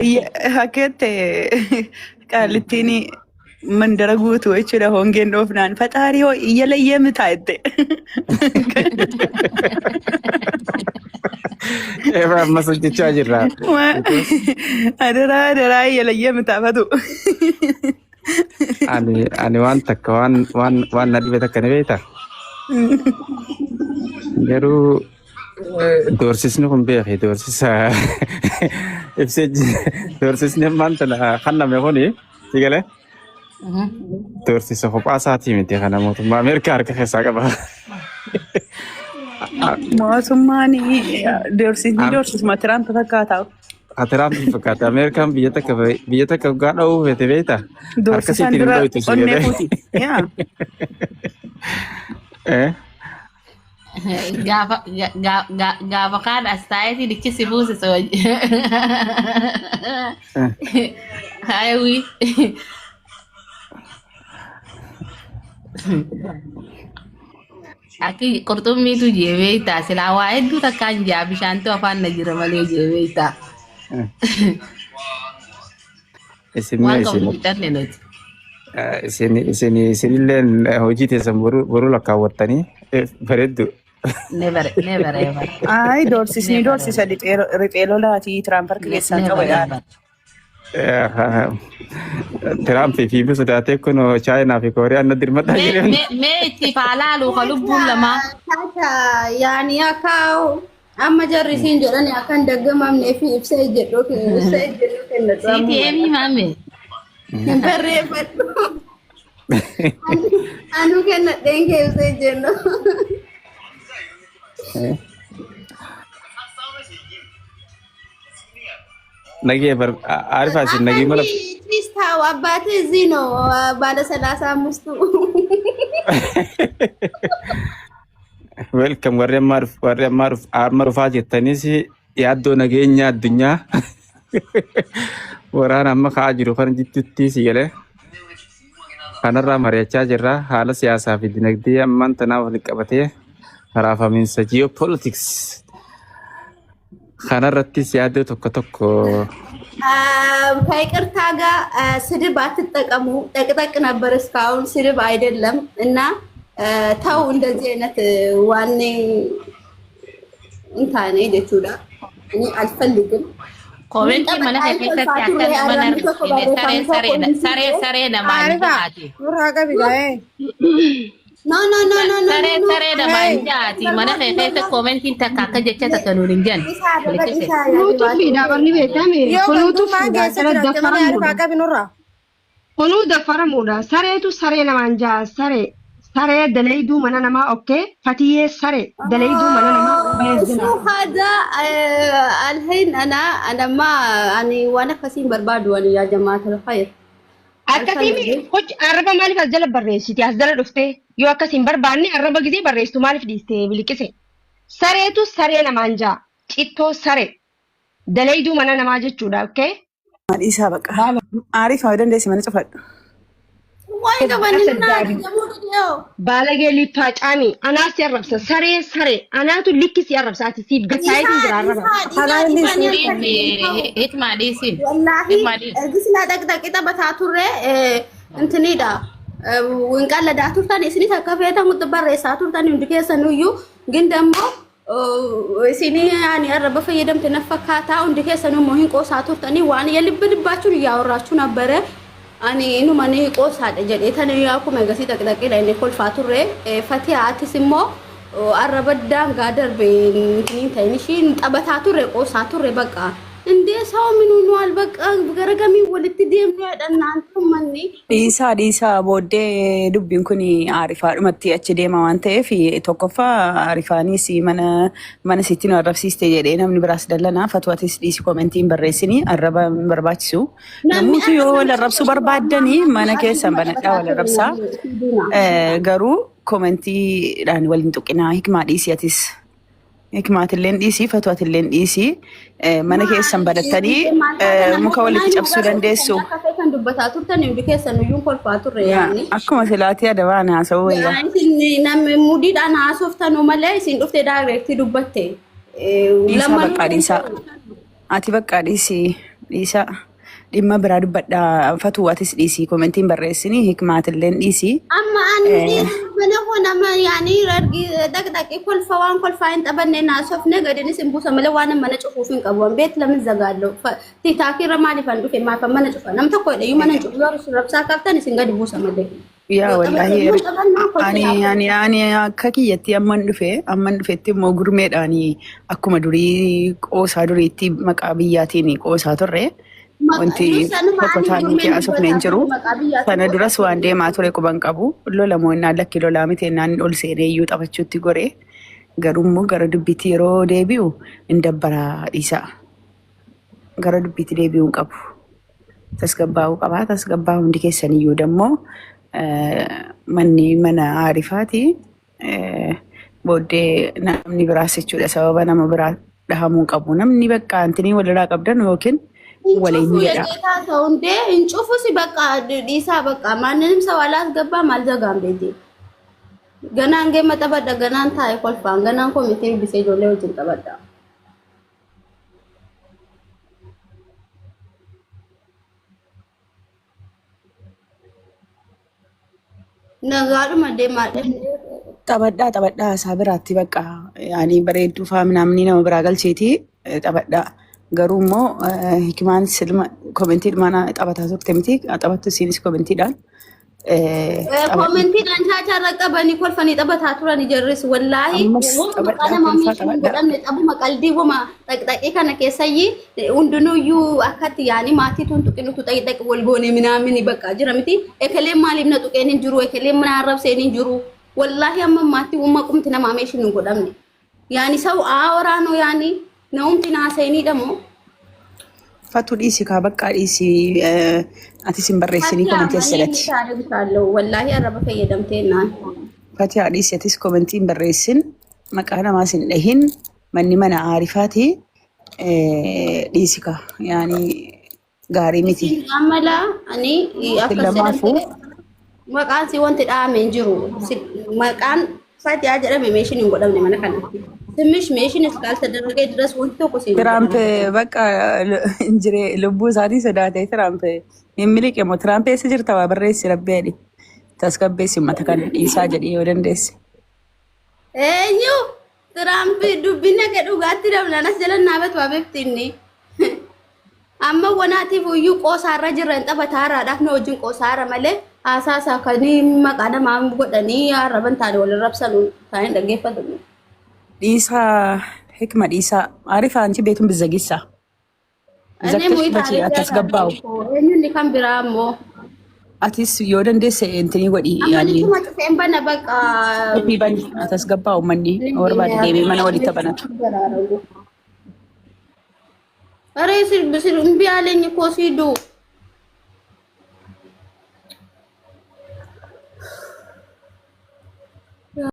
Hakkeette qaallittiin mandara guutuu jechuudha hongeen dhoofnaan faxaarii hoo iyya layyee mitaa jette. Eeba ammas hojjechaa jirra. Adaraa adaraa iyya layyee mitaa fatu. Ani waan takka waan na dhibe takka ni beektaa? Garuu doorsisni kun beeki doorsisa ibsee doorsisni ammaan tana kanname kuni si galee doorsisa kophaa isaatii miti kana mootummaa Ameerikaa harka keessaa qaba. Mootummaan doorsisni doorsisuma Tiraamp fakkaata. Tiraamp fakkaata. Ameerikaan biyya takka waggaa dha'uu feete beektaa? Harka Doorsisaan isiitiin hin dura dhoytu si onnee galee. fuuti. Yaa. Eh? Gaafa gaafa kaan as taa'eetiin ichi buuse soo. Haaywi. Akki qurxummiitu jee beektaa silaa waa hedduu takkaan jaa bishaantu afaan na jira malee jee beektaa. Isin Waan mee qabnu isin fixanne nuti. isin isinilleen hojii teessan boru lakkaawwattanii bareeddu. Never, never ever. Ay, doorsisni Never doorsisa ever. riphee lolaatii Tiraamp harka keessaa Never qaba yaada. ever. Tiraamp fi sodaatee kun Chaayinaa fi Kooriyaan na dirmataa Mee jiran. mee mee itti faalaalu ka lubbuun lamaa. Tata yaani akka amma jarri isiin jedhani akka hin daggamamnee fi ibsa ejjedhoo ibsa ejjennoo kennadhu Siiti ammuma. eemii maame. Hin barreeffadhu. Anuu kennadheen kee ibsa ejjennoo. Nagee bar Arifaa isin nagee mala ቺስታው አባቴ እዚህ ነው ባለ 35ቱ። Welcome warri amma dhufaa jettanis yaaddoo nageenya addunyaa waraana amma ka'aa jiru kana jidduutti si galee kanarraa mari'achaa jirra. Haala siyaasaa fi dinagdee ammaan tanaa walitti qabatee karaafamiinsa geopolitics kanarrattis yaaddoo tokko tokko ከይቅርታ ጋር ስድብ አትጠቀሙ። ጠቅጠቅ ነበር እስካሁን ስድብ አይደለም እና ተው እንደዚህ አይነት ዋኔ እንታኔ jechuudha. እኔ አልፈልግም። Koomentii mana kee keessatti akka nama narrabsine saree saree saree saree namaan Arifa, jaati. nurraa qabi gaa'ee. No, no, no, no, no. Saree saree namaan jaati. Mana kee keessa koomentiin takka akka jecha takka nuun hin jennu. Kunuu tuffiidha barni beekame. Yoo Kunuu gandummaan tuffiidha. keessa Jala jiraatte malee arifaa daffaramuudha. qabi nurraa. Kunuu daffaramuudha. Sareetu saree namaan jaa saree. Saree dalayduu mana namaa okkee. Fatiyyee saree dalayduu mana namaa شو beezdina. هذا الحين انا ما يعني وانا كسين برباد وانا يا جماعه الخير. Akkasii hojii arraba maaliif as jala barreessiti? As jala dhuftee yoo akkas hin barbaanne arraba gisee barreessitu maaliif dhiiste biliqise? Sareetu saree namaan jaa. Cittoo saree. Dalayduu mana namaa jechuudha. Okkee. Dhiisaa baqa. Aariif haa dandeessi mana cufadhu. ወይ ገበንና Baalagee lippaa caami. Anaa si arrabsa. Saree saree. Anaatu likki si arrabsa. Ati siif gattaayetiin jira arraba. Hikmaa dhiisin. والله Hikmaa dhiisin. gisla dhaqdhaqi taphataa turre intinidha. Winqalladaa turtan isinis akka feetan barreessaa turtan hundi keessan iyyuu ግን ደግሞ isinii yaani arraba fayyadamte na fakkaataa hundi keessan immoo hin qoosaa turtanii waan የልብ ልባችሁን እያወራችሁ ነበረ። Ani inuma ni qoosaadha jedhee tani akkuma egasii dhaqdhaqidha inni kolfaa turre. Fatiha atis immoo arraba daangaa darbe hin ta'in ishiin taphataa turre qoosaa turre በቃ እንዴ ሰው ምን ሆኗል? በቃ ገረገሚ walitti deemnu jedhan manni. Dhiisaa dhiisaa booddee dubbiin kun aarifaadhumatti achi deema waan ta'eef tokkoffaa aarifaanis mana sitti nu arrabsiiste jedhee namni biraas dallanaa fatwaatis dhiisi koomentii hin barreessini arraba hin barbaachisu. Namoota yoo wal arrabsuu barbaaddanii mana keessan banadhaa wal arrabsaa. Garuu koomentiidhaan wal hin tuqinaa hikmaa dhiisii atis. Hikmaatilleen dhiisii fatwaatilleen dhiisii mana keessan banattanii muka walitti cabsuu dandeessu. Akka feetan dubbataa turtan hundi keessan iyyuu kolfaa turre yaani. Akkuma silaatii adabaan haasa'uu wayya. Isin namni mudiidhaan haasoftanuu malee isin dhuftee direct dubbatte. Dhiisaa bakka dhiisaa. Ati bakka dhiisii. Dhiisaa. Dhimma biraa dubbadhaa. Fatuu atis dhiisii komentiin barreessinii hikmaatilleen dhiisii. Amma ani mana kun amma yaani argi dhaqdhaqi kolfa waan kolfaa hin taphanne naasofne gadinis hin buusa malee waan mana cufuuf hin qabu. Beet lamin zagaallo. Tiktaakii irra maaliif an dhufe maaf an mana cufa? Nam tokko jedhe iyyuu mana hin cufu yoo rabsaa kaaftan isin gadi buusa malee. Yaa Yoo wallaahi taphatan immoo taphannaa kolfi ani haa ani ani akka kiyyatti amman dhufe amman dhufetti immoo gurmeedhaan akkuma durii qoosaa duriitti maqaa biyyaatiin qoosaa turre wanti Sanuma tokko ani taanee gurmeen haasofne hin dubbataa jiru. ture maqaa biyyaatiin Sana duras qoosaa waan ture. deemaa ture quban qabu lola mo'annaan lakki lolaa miti ennaan ol seenee iyyuu taphachuutti gore garuu immoo gara dubbiitti yeroo deebi'u hin dabbaraa dhiisaa. Gara dubbiitti deebi'uu hin qabu. Tasgabbaa'uu qabaa. Tasgabbaa'uu hundi keessan iyyuu dammoo manni mana aarifaati. Booddee namni biraas jechuudha sababa nama biraa dhahamuu hin qabu. Namni bakka antinii walirraa qabdan yookiin Hin waliin cufu jedha. የጌታ ሰው እንዴ እንጩፉ ሲበቃ ዲሳ በቃ ማንንም ሰው አላስገባም አልዘጋም ቤቴ ገናን ገመ ጠበዳ ገናን ታይ ኮልፋን ገናን ኮሚቴ ቢሴ ጆሌ ወጅን ጠበዳ Nagaadhuma deemaa Taphadhaa taphadhaa isaa biraatti bakka yaani bareedduu fa'aa minaamni nama biraa galcheeti taphadhaa. Garuu immoo hikimaan silma komentii mana taphataa turte miti taphattu isiinis komentiidhaan taphadhu. Koomentiidhaan chaacharra qabanii kolfanii taphataa turan jarris wallaahi Ammas wama maqaa taphadhaa namaa kolfaa meeshaa hin taphadhaa. godhamne xabuma qaldii wama dhaqdhaqee kana keessayyi hundinuyyuu akkatti yaani maatii tun tuqinutu dhaqdhaqi wal goone minaamini bakka jira miti ekeleen maaliif na tuqeen hin jiru ekeleen mana arrabseen hin jiru wallaahi amma maatii wama qumti namaa meeshaa hin godhamne yaani sau aaworaanoo yaani naumti naaseenii dhamoo. Fatuu dhiisi kaa baqqaa dhiisi atis hin barreessinii Fatiha komentii as manii jalatti. taariksaaloo wallaahi arraba fayyadamtee naan. Fatiha dhiisi atis komentii hin barreessin maqaa namaas hin dhahin manni mana aarifaati dhiisi kaa yaani gaarii miti. Isin amala ani Isin akkas lamaafuu jedhamte maqaan si wanti dhaame hin jiru. Maqaan Fatihaa jedhame meeshin hin godhamne mana kanatti. Simmish meeshin iskaaltadarragee diras wanti tokko si hin Tiraamp godhamne. bakka hin jire lubbuu isaatii sodaatee Tiraamp hin miliqe moo Tiraamp eessa jirta waa barreessi rabbi jedhi tasgabbeessi uummata kana dhiisaa jedhi yoo dandeesse. Eenyu Tiraamp dubbina kee dhugaatti dabnaan as jala naabatu abeebti inni. Amma wanaatiif iyyuu qoosaarra jirra hin taphataaraadhaaf na wajjin qoosaara malee haasaa isaa kan maqaa namaa godhanii arraban taane wal rabsan taane dhaggeeffatu. Dhiisaa hikma dhiisaa arifa anchi beektuun bizzagissa. Inni Zaktesh muyi bachi taarikii tasgabbaa'u. Eenyuun kan biraa immoo. Atis yoo dandeesse intinii godhi Amma yaani nichuma cufeen bana bakka. Ofii bani tasgabbaa'u manni barbaade deemee mana walitti banatu. Aree sirbi sirbi አለኝ እኮ ሲዱ